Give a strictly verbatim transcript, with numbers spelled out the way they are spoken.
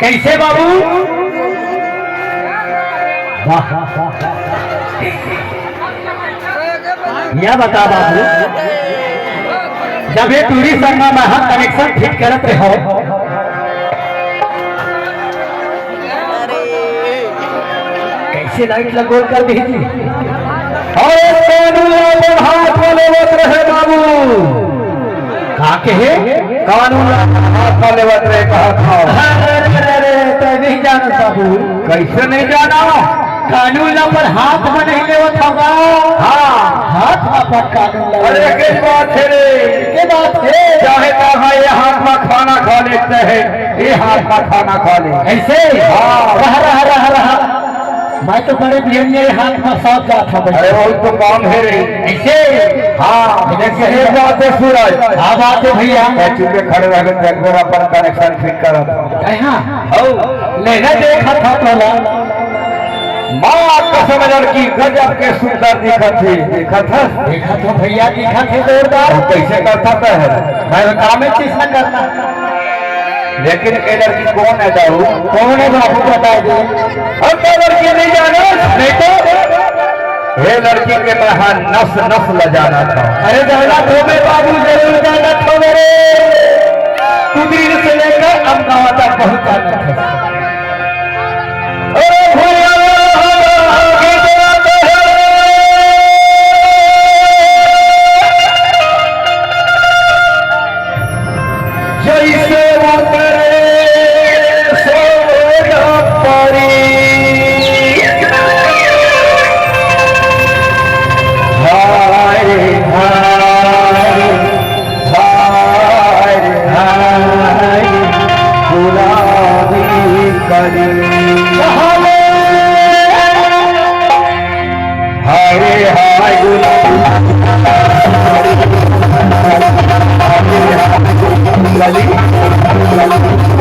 कैसे बाबू? वाह। या बता बाबू, जब ये टूरी संग में हम connection fit करत रहे हो, कैसे light ला गोल कर दी जी? अरे कानून ला अपन हाथ में लेवत रहे बाबू। का कहे? कानून ला अपन हाथ में लेवत रहे, कहा था। अरे, अरे, अरे, तै नहीं जाना बाबू। कैसे नहीं जाना? कानून ला अपन हाथ में नहीं लेवत होगा। हाँ। हाथ में अपन कानून ला अरे, लेवत। के बात है रे? के बात है? चाहे कहा ये हाथ में खाना खा लेते हैं, ये हाथ में खाना खा ले। ऐसे? हाँ। रह, रह, रह, रह। मैं तो बड़े भैया हाथ में सांप जात हूँ भाई। अरे, वो तो काम है रे। ऐसे? हाँ, लेकिन सही बात है सूरज। क्या बात है भैया? मैं चुपे खड़े रह गए, एक बार अपन connection fit करा था। अरे हाँ। हौ। लेना देखा था तोला। माँ कसम लड़की गजब के सुंदर दिखत है। देखत है? देखत हो भैया, दिखत है जोरदार। वो कैसे करता है? मैं बता मैं चीज ना करता। लेकिन ये लड़की कौन है दाऊ? कौन है बाबू, बता दे। हम तो लड़की नहीं जाना। नहीं तो? हे लड़की के मैं हाँ नस नस ल जाना था। अरे जाना तो मैं बाबू जरूर जाना था मेरे। कुदरी से लेकर अमगावा तक बहुत जाना था। अरे भैया, जैसे उतरे सोया परी। हाय, हाय, हाय, हाय, गुलाबी कली। हरे हाय गुलाबी कली।